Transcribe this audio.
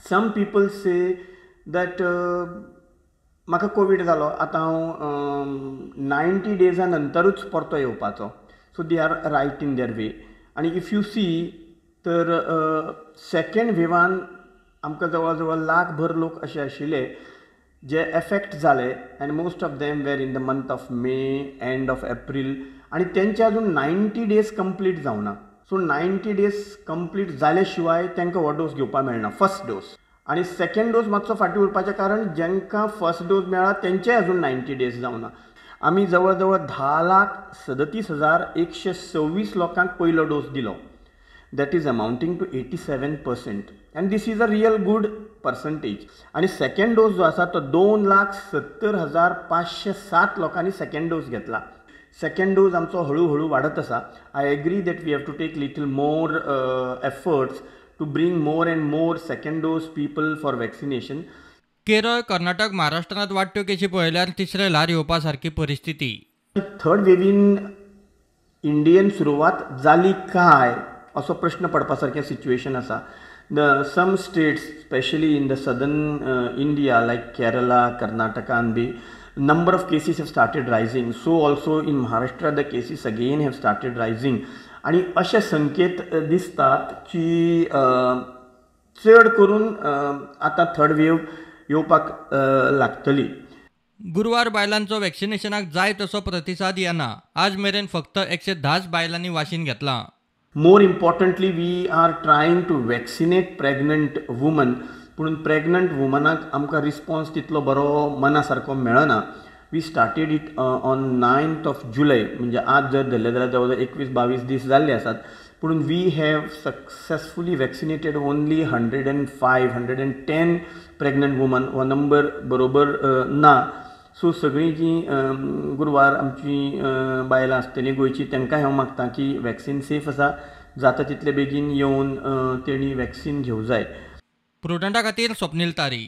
Some people say that म्हाका Covid जालो, आतां हांव 90 डेजा नंतरूच परतो येवपाचो. So they are right in their way. आनी if you see तर सेकेंड वेवान आमकां जवळ जवळ लाखभर लोक अशे आशिल्ले जे एफेक्ट जाले and most of them were in the month of May, end of April आनी तेंचे अजून 90 डेज कंप्लीट जावना. सो 90 डेज कंप्लीट जाले शिवाय तांकां हो डोस घेवपाक मेळना, फर्स्ट डोस. आनी सेकेंड डोस मातसो फाटीं उरपाचें कारण जांकां फर्स्ट डोस मेळ्ळा तेंचे अजून 90 डेज जावना. आमी जवळ जवळ 10,37,126 लोकांक पयलो डोस दिलो. That is amounting to 87% and this is a real good percentage. आनी सेकेंड डोस जो आसा तो 2,70,507 लोकांनी सेकेंड डोस घेतला. सेकेंड डोस आमचो हळू हळू वाडत आसा. I agree that we have to take little more efforts to bring more and more second dose people for vaccination. Kerala, Karnataka, महाराष्ट्रांत वाडट्यो केशी पळयल्यार तिसरें ल्हार येवपा सारकी परिस्थिती. थर्ड वेवीन इंडियन सुरवात जाली काय असो प्रश्न पडपा सारकें सिच्युएशन आसा. The some states specially in the southern India like Kerala, कर्नाटकान be number of cases have started rising. So also in Maharashtra the cases again have started rising. आनी अशे संकेत दिसतात की चड करून आतां थर्ड वेव येवपाक लागतली. गुरवार बायलांचो वॅक्सिनेशनाक जाय तसो प्रतिसाद येना. आज मेरेन फक्त 110 बायलांनी वाशीन घेतलां. More importantly we are trying to vaccinate pregnant woman. पूण प्रेग्नंट वुमनाक आमकां रिस्पॉन्स तितलो बरो मना सारको मेळना. We started it on 9th of July, म्हणजे आज जर धरलें जाल्यार जवळ जवळ 21-22 दीस जाल्ले आसात. पूण we have successfully vaccinated only 105, 110 pregnant woman. हो नंबर बरोबर ना. सो सगळीं जीं गुरवार आमची बायलां आसतलीं गोंयचीं तांकां हांव मागता की वॅक्सिन सेफ आसा, जाता तितले बेगीन येवन तेणी वॅक्सिन घेवं जाय. प्रुडंटा खातीर स्वप्नील तारी.